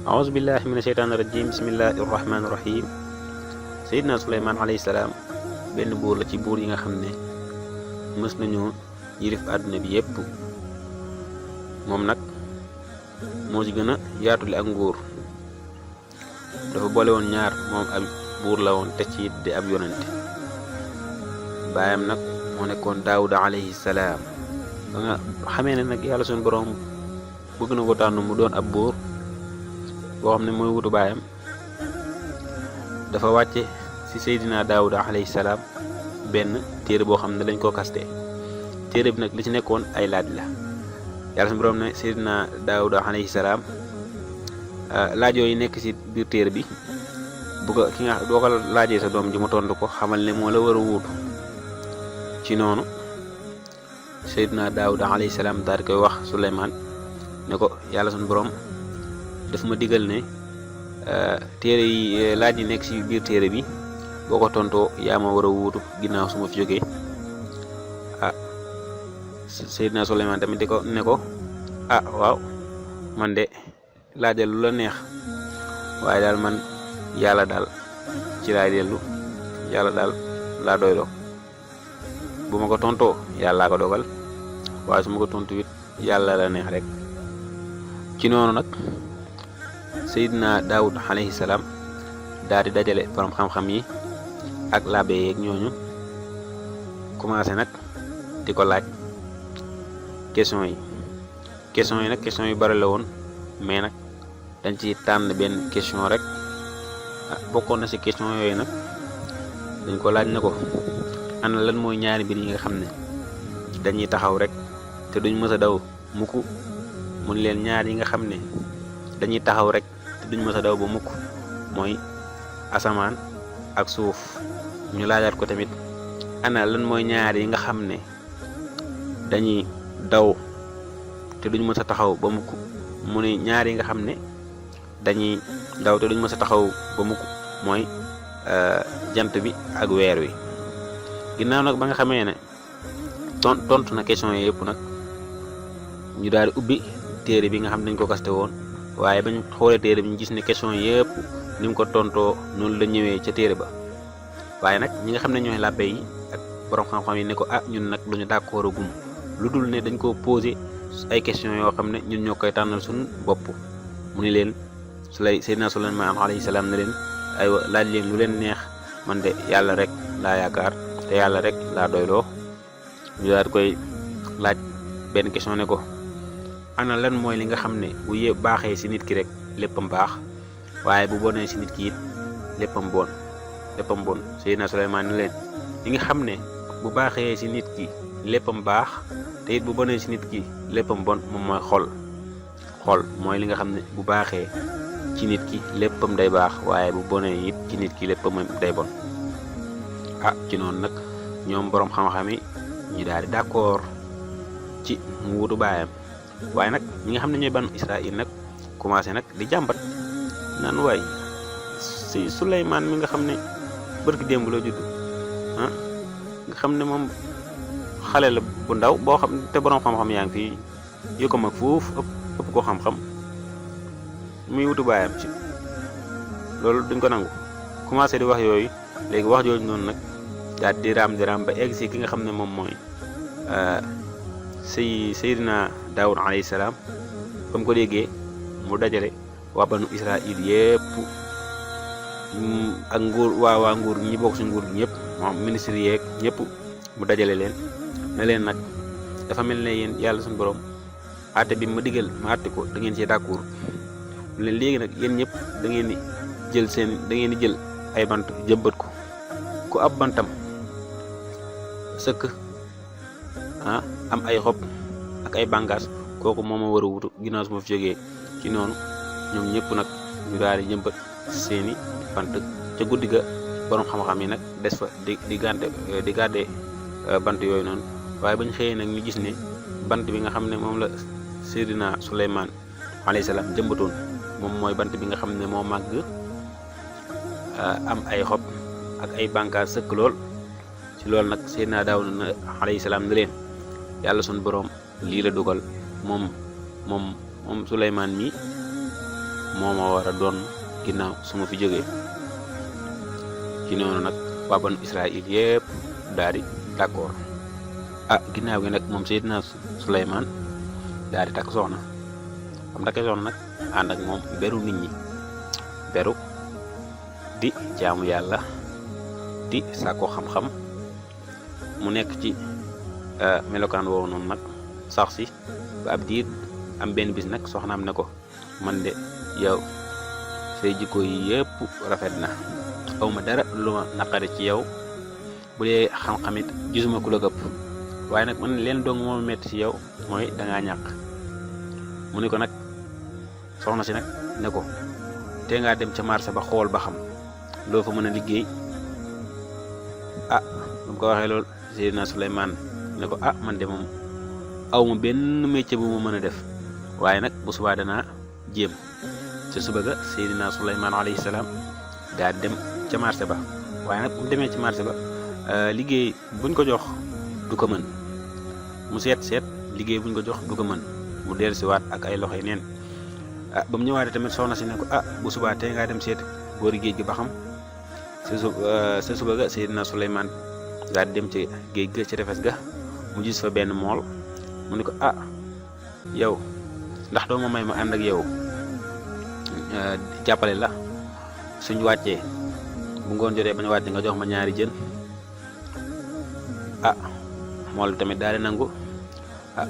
أعوذ بالله من الشيطان الرجيم بسم الله الرحمن الرحيم Seydina Suleymaan alayhi salaam benn buur la ci buur yi nga xam ne mës nañu yilif àdduna bi yépp moom nag moo ci gën a yaatule ak nguur dafa boole woon ñaar moom ab buur la woon te ci di ab yonente baayam nag moo nekkoon Daawuda alayhi salaam ba nga xamee ne nag yàlla suñu borom bëgg na ko tànn mu doon ab buur boo xam ne mooy wutu baayam dafa wàcce ci Seydina Daawuda alayhi salaam benn téere boo xam ne dañ koo kaste téere bi nag li ci nekkoon ay laaj la yàlla suñu borom ne Seydina Daawuda alayhi salaam laaj yooyu nekk ci biir téere bi bu ko ki nga doo ko laajee sa doom ji mu tontu ko xamal ne moo la war a wuutu ci noonu Seydina Daawuda alayhi salaam daal di koy wax Suleymaan ne ko yàlla suñu borom daf ma digal ne téere yi laaj yi nekk ci biir téere bi boo ko tontoo yaa ma war a wuutu ginnaaw su ma fi jógee Seydina Suleymaan tamit di ko ne ko waaw man de laajal lu la neex waaye daal man yàlla daal ci laay dellu yàlla daal laa doyloo bu ma ko tontoo yàlla laa ko dogal waaye su ma ko tontu it yàlla la neex rek ci noonu nag Seydina Daawud alayhi salaam daal di dajale borom xam-xam yi ak laabe yeeg ñooñu commencé nag di ko laaj question yi nag question yu bari la woon mais nag dañ ci tànn benn question rek bokkoon na ci question yooyu nag dañ ko laaj na ko ana lan mooy ñaari mbir yi nga xam ne dañuy taxaw rek te duñ mës a daw mukk mun leen ñaar yi nga xam ne dañuy taxaw rek te duñ mës a daw ba mukk mooy asamaan ak suuf ñu laajaat ko tamit ana lan mooy ñaar yi nga xam ne dañuy daw te duñ mës a taxaw ba mukk mu ne ñaar yi nga xam ne dañuy daw te duñ mës a taxaw ba mukk mooy jant bi ak weer wi ginnaaw nag ba nga xamee ne tontu na question yi yëpp nag ñu daal di ubbi téere bi nga xam ne dañ ko kaste woon waaye bañ xoolee téere bi ñu gis ne question yëpp ni mu ko tontoo noonu la ñëwee ca téere ba waaye nag ñi nga xam ne ñooy làbbe yi ak borom xam-xam yi ne ko ñun nag lu ñu d'accord a gum lu dul ne dañ ko posé ay question yoo xam ne ñun ñoo koy tànnal suñu bopp mu ni leen Seydina Suleymaan alayhi salaam ne leen aywa laaj leen lu leen neex man de yàlla rek laa yaakaar te yàlla rek laa doyloo ñu daal koy laaj benn question ne ko ana lan mooy li nga xam ne bu baaxee ci nit ki rek léppam baax waaye bu bonee ci nit ki it léppam bon Seydina Suleymaan ne leen li nga xam ne bu baaxee ci nit ki léppam baax te it bu bonee ci nit ki léppam bon moom mooy xol mooy li nga xam ne bu baaxee ci nit ki léppam day baax waaye bu bonee it ci nit ki léppam day bon ci noonu nag ñoom boroom xam-xam yi ñu daal di d'accord ci mu wutu baayam waaye nag ñi nga xam ne ñooy banu Israël nag commencé nag di jàmbat naan waay si Suleymaan mi nga xam ne bërki démb la judd nga xam ne moom xale la bu ndaw boo xam te boroom xam-xam yaa ngi fii yu ko mag foofu ëpp ko xam-xam muy wutu baayam ci loolu duñ ko nangu commencé di wax yooyu léegi wax jooju noonu nag daal di raam ba egg si ki nga xam ne moom mooy Seydina Daawud alayhi salaam ba mu ko déggee mu dajale waa banu Israël yépp ak waa nguur ñi bokk ci nguur gi ñëpp moom ministre yeeg ñëpp mu dajale leen ne leen nag dafa mel ne yéen yàlla suñu borom àtte bi ma digal ma àtte ko da ngeen cee d'accord leen léegi nag yéen ñëpp da ngeen di jël ay bant jëmbat ko ku ab bantam sëkk am ay xob ak ay bàngaas kooku moom ma war a wutu ginnaaw su ma fi jógee ci noonu ñoom ñëpp nag ñu daal di jëmbat seeni bant ca guddi ga borom xam-xam yi nag des fa di gàdde bant yooyu noonu waaye bañ xëyee nag ñu gis ne bant bi nga xam ne moom la Seydina Suleymaan alayhi salaam jëmbatoon moom mooy bant bi nga xam ne moo màgg am ay xob ak ay bànkaas sëkk lool ci loolu nag Seydina Daawuda alayhi salaam ne leen yàlla sunu borom lii la dugal moom Suleymaan mi moo ma war a doon ginnaaw su ma fi jógee. ci noonu nag waa banu Israël yépp daal di d'accord ginnaaw gi nag moom Seydina Suleymaan daal di takk soxna am takkee soxna nag ànd ak moom beru nit ñi beru di jaamu yàlla di sàkko xam-xam mu nekk ci melokaan woowu noonu nag sax si ba ab diir am benn bis nag soxnaam ne ko man de yow say jikko yi yépp rafet na awma dara lu ma naqari ci yow bu dee xam-xamit gisuma ku la gëpp waaye nag man leen dong moo metti ci yow mooy dangaa ñàkk mu ne ko nag soxna si nag ne ko te ngaa dem ca marché ba xool ba xam loo fa mën a liggéey bu ko waxee loolu Seydina Suleymaan ne ko man de moom awma benn métier bu ma mën a def waaye nag bu subaa danaa jéem ca suba ga Seydina Suleymaan alayhi salaam daal dem ca marché ba waaye nag bu mu demee ci marché ba liggéey buñ ko jox du ko mën mu seet liggéey buñ ko jox du ko mën mu dellusiwaat ak ay loxoy neen ba mu ñëwaatee tamit soxna si ne ko bu subaa tey ngaa dem seet góori géej gi ba xam sa suba ga Seydina Suleymaan daal di dem ci géej ga ci tefes ga mu gis fa benn mool mu ne ko yow ndax doo ma may ma ànd ak yow jàppale la suñ wàccee bu ngoon jotee ba ñu wàcce nga jox ma ñaari jën mool bi tamit daal di nangu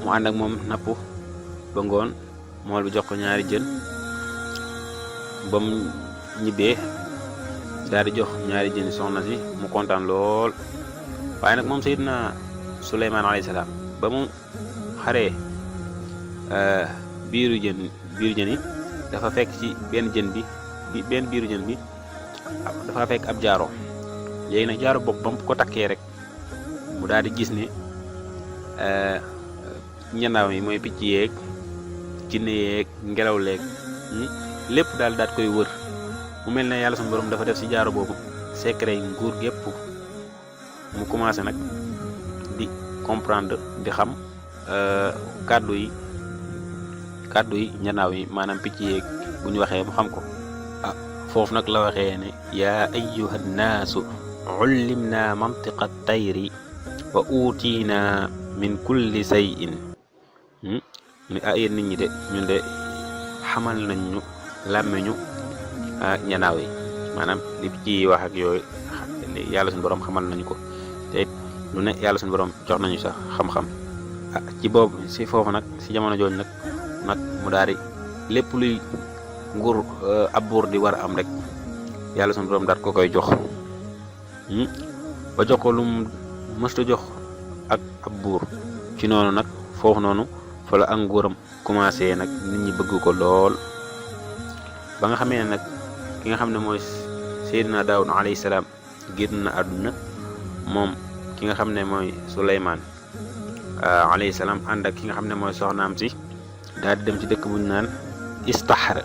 mu ànd ak moom napp ba ngoon mool bi jox ko ñaari jën ba mu ñibbee daal di jox ñaari jën soxna si mu kontaan lool waaye nag moom Seydina Suleymaan alayhi salaam ba mu xaree biiru jën yi dafa fekk ci benn biiru jën bi dafa fekk ab jaaro léegi nag jaaro bopp ba mu ko takkee rek mu daal di gis ne ñanaaw yi mooy picc yeeg jinne yeeg ngelaw leeg lépp daal koy wër mu mel ne yàlla suñu borom dafa def ci jaaro boobu secret yi nguur gépp mu commencé nag di comprendre di xam kàddu yi ñanaaw yi maanaam picc yeeg bu ñu waxee mu xam ko foofu nag la waxee ne yaa ayyuha nnaasu ullimna mantiqa tayri wa utiina min kulli shay'in ni yéen nit ñi de ñun de xamal nañ ñu làmmeñu ñanaaw yi maanaam li ci wax ak yooyu yàlla suñu borom xamal nañu ko te lu ne yàlla suñu borom jox nañu sax xam-xam ci boobu si foofu nag si jamono jooju nag mu daal di lépp luy nguur ab buur di war a am rek yàlla suñu borom daal ko koy jox ba jox ko lu mu mësta jox ak ab buur ci noonu nag foofu noonu fa la ak nguuram commencé nag nit ñi bëgg ko lool ba nga xamee ne nag ki nga xam ne mooy Seydina Daawud alayhi salaam génn na àdduna moom ki nga xam ne mooy Suleymaan alayhi salaam ànd ak ki nga xam ne mooy soxnaam si daal di dem ci dëkk bu ñu naan Istaxar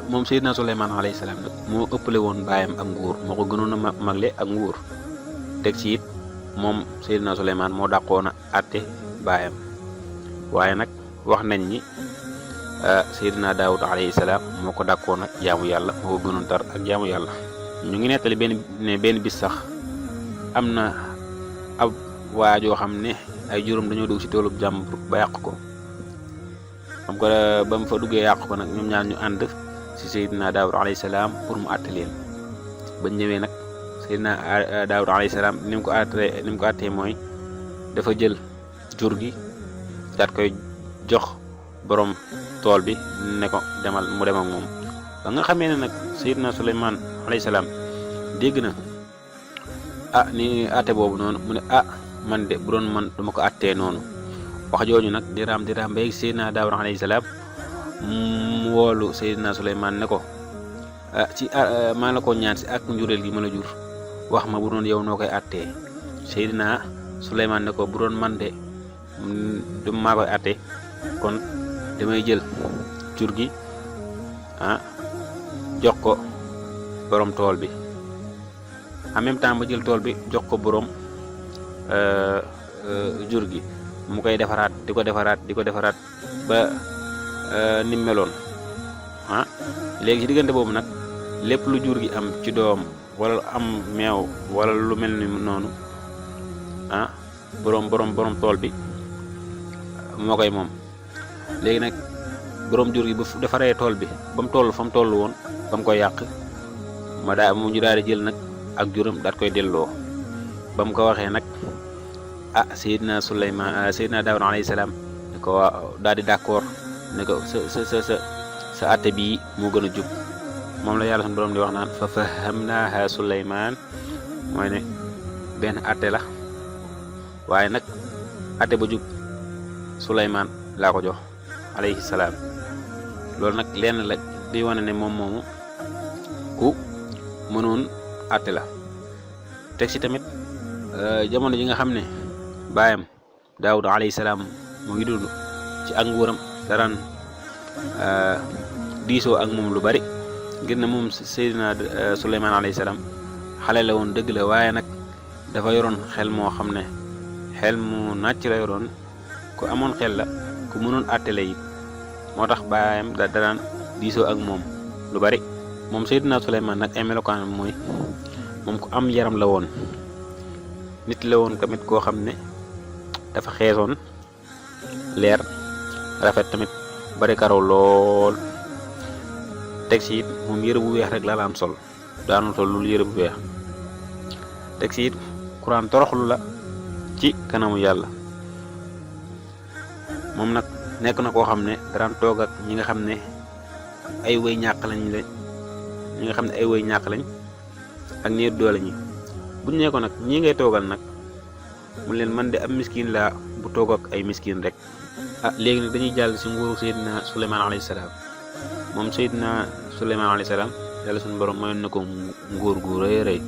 moom Seydina Suleymaan alayhi salaam nag moo ëppale woon baayam ak nguur moo ko gënoon a magle ak nguur teg ci it moom Seydina Suleymaan moo dàqoon a àtte baayam waaye nag wax nañ ni Seydina Daawud alayhi salaam moo ko dàqoon a jaamu yàlla moo ko gënoon tar ak jaamu yàlla ñu ngi nettali benn bis sax am na ab waajoo xam ne ay juróom dañoo dugg ci toolub jàmbur ba yàq ko xam ko ba mu fa duggee yàq ko nag ñoom ñaar ñu ànd ci Seydina Daawud alayhi salaam pour mu àtte leen bañ ñëwee nag Seydina Daawud alayhi salaam ni mu ko àttee mooy dafa jël jur gi daat koy jox borom tool bi ne ko demal mu dem ak moom ba nga xamee ne nag Seydina Suleymaan alayhi salaam dégg na ni àtte boobu noonu mu ne man de bu doon man duma ko àttee noonu wax jooju nag di raam ba yegg Seydina Daawud alayhi salaam mu woolu Seydina Suleymaan ne ko maa la ko ñaan si ak njureel gi ma la jur wax ma bu doon yow noo koy àttee Seydina Suleymaan ne ko bu doon man de du maa koy àttee kon damay jël jur gi jox ko borom tool bi en même temps ma jël tool bi jox ko borom jur gi mu koy defaraat di ko defaraat ba ni meloon léegi ci diggante boobu nag lépp lu jur gi am ci doom wala am meew wala lu mel ni noonu borom tool bi moo koy moom. léegi nag borom jur gi bu defaree tool bi ba mu toll fa mu toll woon ba mu koy yàq mu ñu daal di jël nag ak juram daat koy delloo. ba mu ko waxee nag Seydina Daawuda alayhi salaam ne ko waaw daal di d'accord ne ko sa atte bii moo gën a jub. moom la yàlla suñu borom di wax naan fa fahamnaaha Suleymaan mooy ne benn atte la waaye nag atte ba jub Suleymaan laa ko jox alayhi salaam. loolu nag lenn la di wane ne moom moomu ku mënoon atte la. teg ci tamit jamono ji nga xam ne baayam Daawuda alayhi salaam mu ngi dund ci ak nguuram daraan diisoo ak moom lu bari ngir ne moom Seydina Suleymaan alayhi salaam xale la woon dëgg la waaye nag dafa yoroon xel moo xam ne xel mu nàcc la yoroon ku amoon xel la ku mënoon àtte la it moo tax baayam daraan diisoo ak moom lu bari. moom Seydina Suleymaan nag ay melokaanam mooy moom ku am yaram la woon nit la woon tamit koo xam ne dafa xeesoon leer rafet tamit bari karaw lool. teg ci it moom yëre bu weex rek la am sol daanu sol lu yëre bu weex. teg ci it Quraan toroxlu la ci kanamu yàlla. moom nag nekk na koo xam ne daan toog ak ñi nga xam ne ay wëy ñàkk lañ ak néew doole ñi buñ ne ko nag ñii ngay toogal nag mu leen man de am miskin laa bu toog ak ay miskin rek. léegi nag dañuy jàll ci nguuru Seydina Suleymaan alayhi salaam. moom Seydina Suleymaan alayhi salaam yàlla suñu borom mayoon na ko nguur gu rëy rëy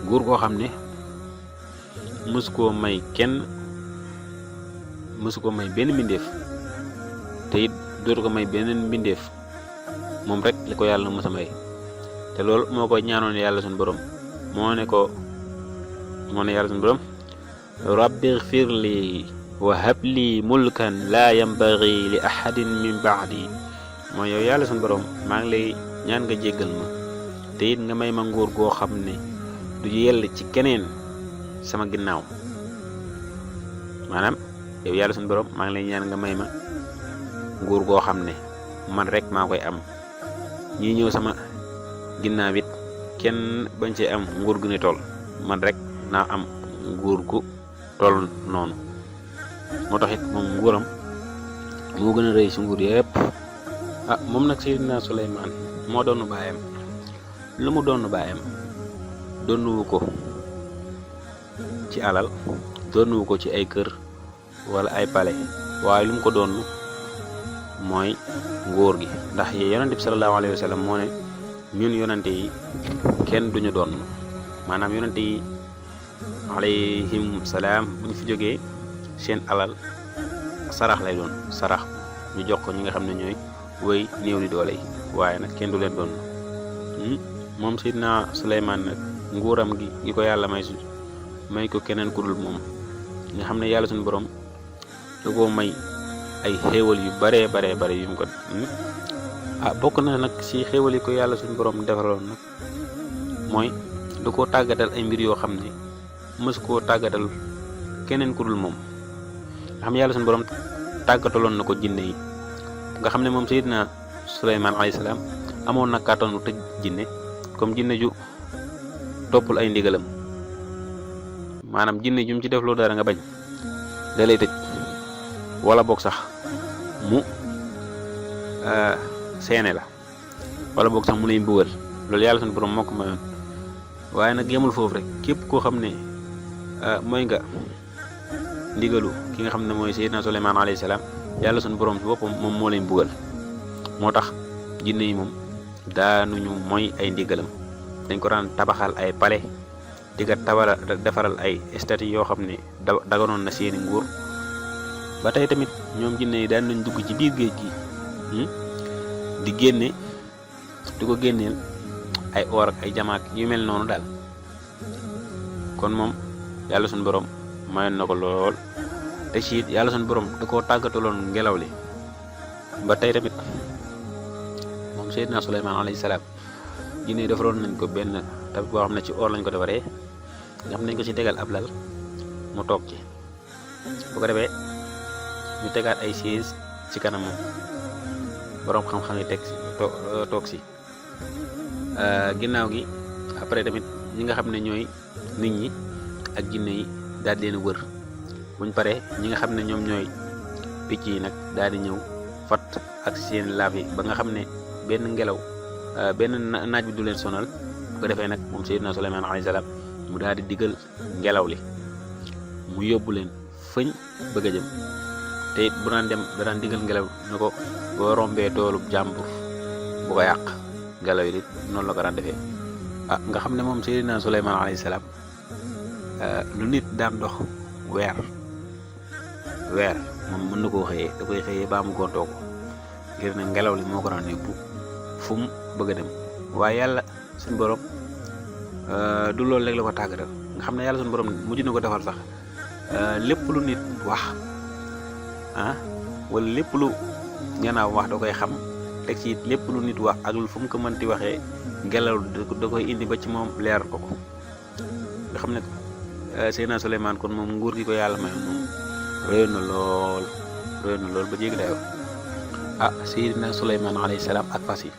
nguur goo xam ne mësu koo may kenn mësu ko may benn mbindeef te it dootu ko may beneen mbindeef moom rek li ko yàlla mës a may. te loolu moo koy ñaanoon yàlla suñu borom moo ne yàlla suñu borom rabbi ighfir li wa hab li mulkan laa yambaghi li ahadin min ba'di. mooy yow yàlla suñu borom maa ngi lay ñaan nga jéggal ma te it nga may ma nguur goo xam ne du yell ci keneen sama ginnaaw. maanaam yow yàlla suñu borom maa ngi lay ñaan nga may ma nguur goo xam ne man rek maa koy am ñi ñëw sama ginnaaw it kenn bañ cee am nguur gu ne toll man rek naa am nguur gu toll noonu. moo tax it moom nguuram moo gën a rëy ci nguur yépp. moom nag Seydina Suleymaan moo doonu baayam. lu mu doonu baayam donnuwu ko ci alal donnuwu ko ci ay kër wala ay pale waaye lu mu ko doon mooy nguur gi. ndax yonent bi sallallahu alayhi wa sallam moo ne ñun yonante yi kenn duñu doon maanaam yonante yi alayhim salaam bu ñu fi jógee seen alal sarax lay doon sarax ñu jox ko ñi nga xam ne ñooy woy néew di doole yi waaye nag kenn du leen doon. moom Seydina Suleymaan nag nguuram gi ko yàlla may ko keneen ku dul moom nga xam ne yàlla suñu borom da koo may ay xéewal yu bare yu mu ko bokk na nag ci xéewal yi ko yàlla suñu borom defaroon nag mooy da koo tàggatal ay mbir yoo xam ne mësu koo tàggatal keneen ku dul moom nga xam ne yàlla suñu borom tàggataloon na ko jinne yi nga xam ne moom Seydina Suleymaan alayhi salaam amoon na kàttanu tëj jinne comme jinne ju toppul ay ndigalam maanaam jinne jum ci def loo dara nga bañ da lay tëj wala boog sax mu seene la wala boog sax mu lay mbugal loolu yàlla suñu borom moo ko mayoon. waaye nag yemul foofu rek képp koo xam ne mooy nga ndigalu ki nga xam ne mooy Seydina Suleymaan alayhi salaam yàlla suñu borom ci boppam moom moo lay mbugal. moo tax jinne yi moom daanuñu mooy ay ndigalam dañ ko daan tabaxal ay palais di ko defaral ay statues yoo xam ne daganoon na seeni nguur. ba tey tamit ñoom jinne yi daan nañ dugg ci biir géej gi di génne di ko génneel ay or ak ay jamaak yu mel noonu daal. kon moom yàlla suñu borom mayoon na ko lool te ci yàlla suñu borom da koo tàggataloon ngelaw li. ba tey tamit moom Seydina Suleymaan alayhi salaam jinne yi defaroon nañ ko benn tamit boo xam ne ci or lañ ko defaree nga xam nañ ko ci tegal ab lal mu toog ci bu ko defee ñu tegaat ay chaise ci kanamam boroom xam-xam yi teg si toog si ginnaaw gi après tamit ñi nga xam ne ñooy nit ñi ak jinne yi daal di leen wër buñ paree ñi nga xam ne ñoom ñooy picc yi nag daal di ñëw fat ak seen laaf yi ba nga xam ne benn ngelaw benn naaj bi du leen sonal bu ko defee nag moom Seydina Suleymaan alayhi salaam mu daal di digal ngelaw li mu yóbbu leen fëñ bëgg a jëm te it bu daan dem da daan digal ngelaw ne ko boo rombee toolub jàmbur bu ko yàq ngelaw yi it noonu la ko daan defee nga xam ne moom Seydina Suleymaan alayhi salaam lu nit daan dox weer moom mën na koo xëyee da koy xëyee baa mu gontoo ko ngir ne ngelaw li moo ko daan yóbbu fu mu bëgg a dem waaye yàlla suñu borom du loolu rek la ko tàggatal nga xam ne yàlla suñu borom mujj na ko defal sax lépp lu nit wax wala lépp lu ñanaaw wax da koy xam teg ci lépp lu nit wax ak fu mu ko mënti waxee ngelaw da koy indi ba ci moom leer ko nga xam ne Seydina Suleymaan kon moom nguur gi ko yàlla mayoon moom réyoon na lool ba jéggi dayoo Seydina Suleymaan alayhi salaam ak fas yi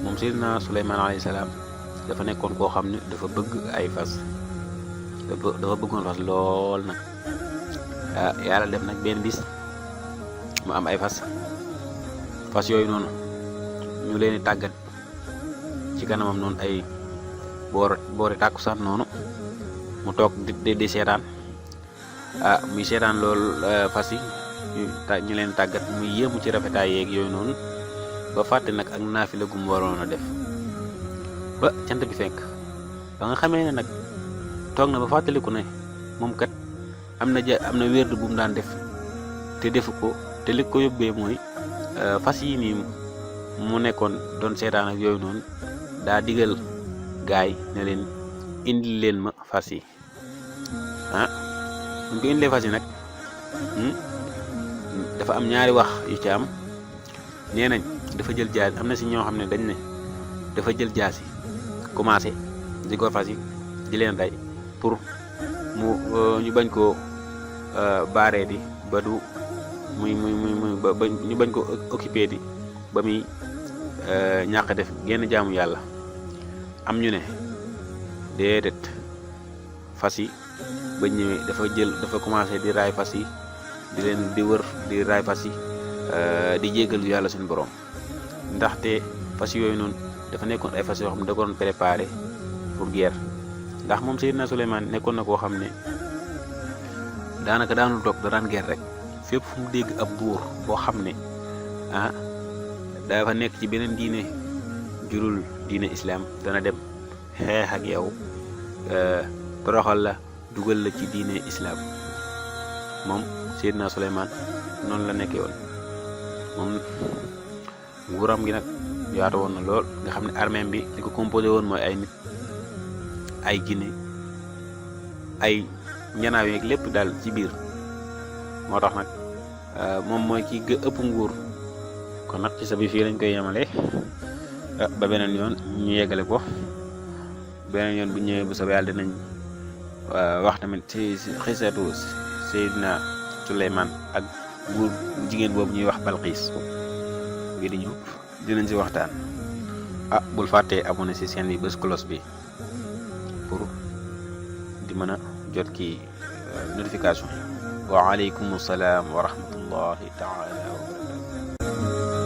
moom Seydina Suleymaan alayhi salaam dafa nekkoon koo xam ne dafa bëgg ay fas dafa bëggoon fas lool nag yàlla def nag benn bis mu am ay fas yooyu noonu ñu leen di tàggat ci kanamam noonu ay boori tàkkusaan noonu mu toog di seetaan muy seetaan loolu fas yi ñu leen tàggat muy yéemu ci rafetaay yeeg yooyu noonu ba fàtte nag ak naafila gu mu waroon a def ba cant bi fekk ba nga xamee ne nag toog na ba fàttaliku ne moom kat am na wérdu bu mu daan def te defu ko te li ko yóbbee mooy fas yi nii mu nekkoon doon seetaan ak yooyu noonu daa digal gaay ne leen indil leen ma fas yi buñ ko indilee fas yi nag dafa am ñaari wax yu ci am nee nañ dafa jël jaasi am na si ñoo xam ne dañ ne dafa jël jaasi commencé di gor fas yi di leen rey pour mu ñu bañ ko baaree di ba du muy ba ñu bañ ko occupé di ba muy ñàkk def genn jaamu yàlla am ñu ne déedéet fas yi ba ñëwee dafa commencé di raay fas yi di leen di wër di raay fas yi di jéggalu yàlla suñu borom ndaxte fas yooyu noonu dafa nekkoon ay fas yoo xam ne da ko doon préparé pour guerre ndax moom Seydina Suleymaan nekkoon na koo xam ne daanaka daanul toog da daan guerre rek fépp fu mu dégg ab buur boo xam ne dafa nekk ci beneen diine jurul diine islam dana dem xeex ak yow toroxal la dugal la ci diine islam moom Seydina Suleymaan noonu la nekkee woon moom nguuram gi nag yaatu woon na lool nga xam ne armée bi li ko composé woon mooy ay nit ay jinne ay njanaaw yeeg lépp daal ci biir moo tax nag moom mooy ki ëpp nguur kon nag ci sa bi fii lañ koy yemale ba beneen yoon ñu yeggale ko beneen yoon bu ñëwee bu soobee yàlla dinañ wax tamit ci xisatu Seydina Suleymaan ak buur jigéen boobu ñuy wax Balqiis bi di ñëw dinañ ci waxtaan bul fàttee abonné ci chaîne bi bés cloche bi pour di mën a jot ki notification wa aleykum salaam wa rahmatullahi taala wa barakatuh